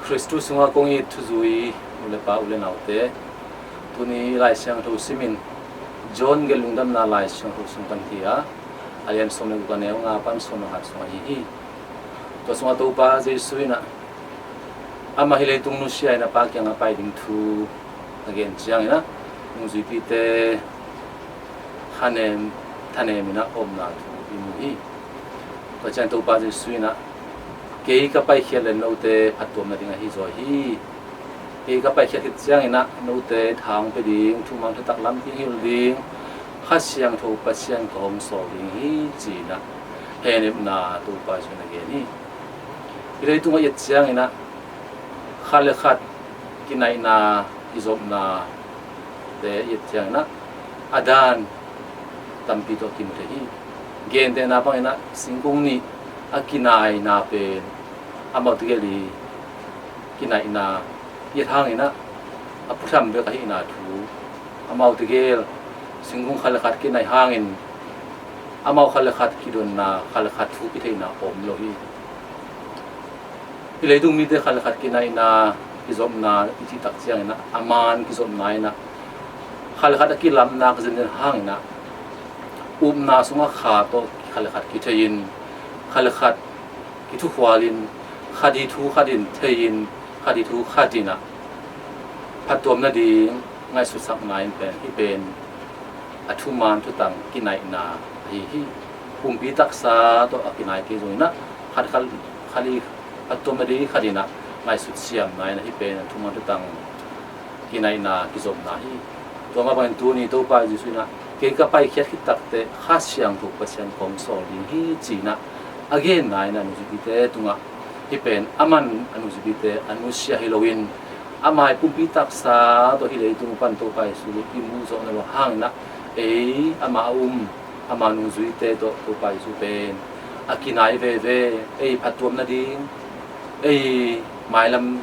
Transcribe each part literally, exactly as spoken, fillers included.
Khristu sungah kong it thuzui u le pa, u le naute, tuni Lai Siangtho simin John gelh lungdamna Lai Siangtho sung pan hi a, a lian sawm le guk, a neu nga pan sawm le khat sung ahi hi. Tua sungah Topa Jesu in ah amah hih leitung nusia in a Pa kiangah pai ding thu a gen ciangin ah, nungzuipite thanem, thanem in ah omna thu i mu hi. Tua ciang Topa Jesu in ah, kei ka paikhiat le note phattuamna ding ahi zaw hi. Kei ka paikhiat khit ciangin ah note tha hong pia ding, thuman thutak lampi hong hilh ding Kha Siangtho Pasian ka hong sawl ding hi, ci-in ah hehnepna Topa Jesu in a gen hi. Hih leitungah i et ciangin ah khat le khat kinaihna, kizopna te i et ciangin ah a dan tampi tawh kimu thei hi. Gentehna bangin ah singkung nih a kinaina pen amau tegel i kinaihna i et hangin ah a phutham bek ahihna thu, amau tegel singkung khat le khat kinai hangin amau khat le khat kidonna, khat le khat thu kitheihna om lo hi. Hih leitung mite khat le khat kinaihna, kizopna i cih tak ciangin ah a man kizopna in ah khat le khat a kilamna ka zenzen hangin ah upna sungah kha tawh khat le khat kithei-in, khat le khat kithukhualin, khat i thu khat in thei-in, khat i thu khat in ah phattuamna ding ngaihsutsakna in pen, hih pen a thuman thutang kinaihna ahi hi. Pumpi taksa tawh a kinai kei zongin ah khat, khat, khat i phattuamna ding khat in ah ngaihsut siamna in ah hih pen a thuman thutang kinaihna, kizopna hi. Tua mah bangin tuni Topa Jesu in ah, kei ka paikhiat khit takteh Kha Siangtho Pasian ka hong sawl ding hi, ci-in ah a genna in ah nungzuipite tungah hih pen a man a nungzuipite a nusia hi loin, ama i pumpi taksa tawh hih leitung pan Topa Jesu i muh zawhna lo hangin ah ei ama a um, ama nungzuite tawh Topa Jesu pen a kinai veve, ei phattuamna ding, ei mailam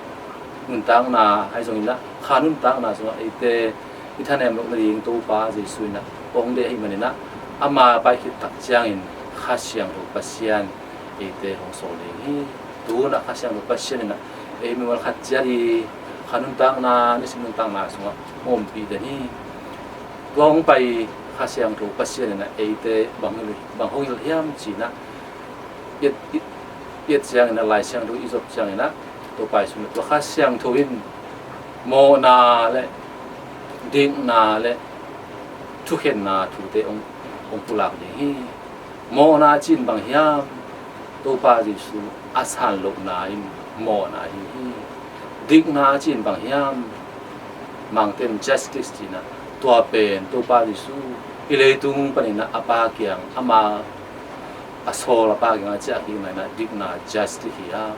nuntakna ahi zongin ah kha nuntakna sungah eite i thanem lohna ding Topa Jesu in ah hong deih ahih manin ah ama pai khit tak ciangin Kha Siangtho Pasian eite hong sawl ding hi. Tu-in ah Kha Siangtho Pasian in ah ei mimal khat ciat i kha nuntakna, nisim nuntakna sungah hong ompih den hi. Tua hong pai Kha Siangtho Pasian in ah eite bang, bang hong hilh hiam ci-in ah i et, i et ciangin ah, Lai Siangtho i zop ciangin ah, Topa Jesu in ah tua Kha Siangtho in mawhna le dikna le thukhenna thute hong, hong pulak ding hi. Mawhna cih in bang hiam? Topa Jesu a san lohna in mawhna ahi hi. Dikna cih in bang hiam? Mangte in justice ci-in ah, tua pen Topa Jesu hih leitung panin ah a Pa kiang, ama a sawl a Pa kiang a ciah kik na in ah dikna, justice hi a,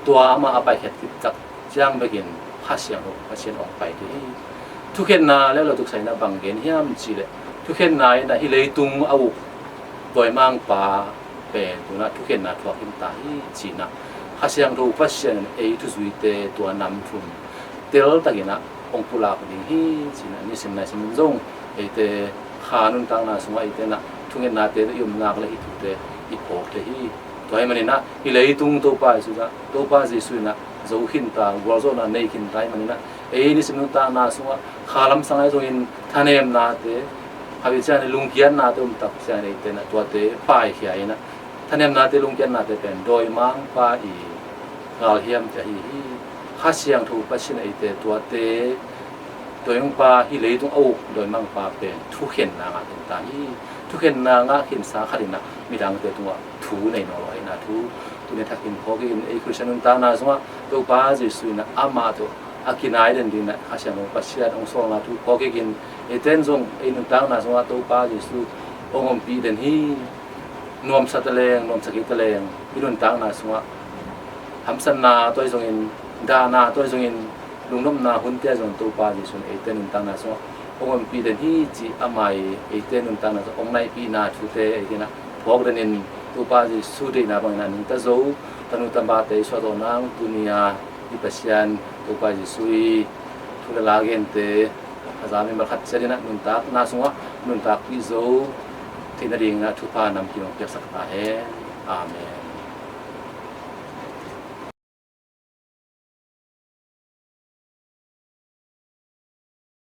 tua amah a paikhiat khit tak ciang bekin Kha Siangtho Pasian hong pai thei hi. Thukhenna le lo tuksa in ah bang gen hiam cih leh, thukhenna in ah hih leitung a uk dawimangpa pen tu-in ah thukhenna thuak khin ta hi, ci-in ah Kha Siangtho Pasian in ei thuzuite tua nam thum teltakin ah hong pulak ding hi, ci-in ah nisim naisim in zong eite kha nuntakna sungah eite in ah thukhenna te i om nak leh hih thute i phawk thei hi. Tua ahih manin ah hih leitung Topa Jesu in ah, Topa Jesu in ah zo khin ta, gualzawhna nei khin ta ahih manin ah ei nisim nuntakna sungah kha lamsang ahi zongin, thanemnate, khatvei ciangin lungkiatnate om tak ciangin eite in ah tuate paikhia in ah, thanemnate, lungkiatnate pen dawimangpa i galhiamte ahi hi. Kha Siangtho Pasian in eite tuate, dawimangpa, hih leitung a uk dawimangpa pen thukhenna ngah khin ta hi. Thukhenna ngah khinsa khat in ah midangte tungah thu nei nawn lo ahihna thu tuni thakin phawk kik in, ei Khristian nuntakna sungah Topa Jesu in ah amah tawh a kinai den dingin ah Kha Siangtho Pasian hong sawlna thu phawk kik in, eite in zong ei nuntakna sungah Topa Jesu hong ompih den hi. Nuamsa taleng, nuamsa kei taleng, i nuntakna sungah hamsatna tawh ahi zongin, dahna tawh ahi zongin, lungnopna hunte ahi zongin Topa Jesu in eite nuntakna sungah hong ompih den hi, cih ama i eite nuntakna sungah hong naihpihna thute eite in ah phawk den in, Topa Jesu deihna bangin ah nungta zo tanu tapa te i suahzawh nang, tuni a i Pasian Topa Jesu i thu le la gente a za mimal khat ciat in ah nuntakna sungah nuntakpih zo theih nadingin ah thupha namkim hong piaksak ta hen. Amen.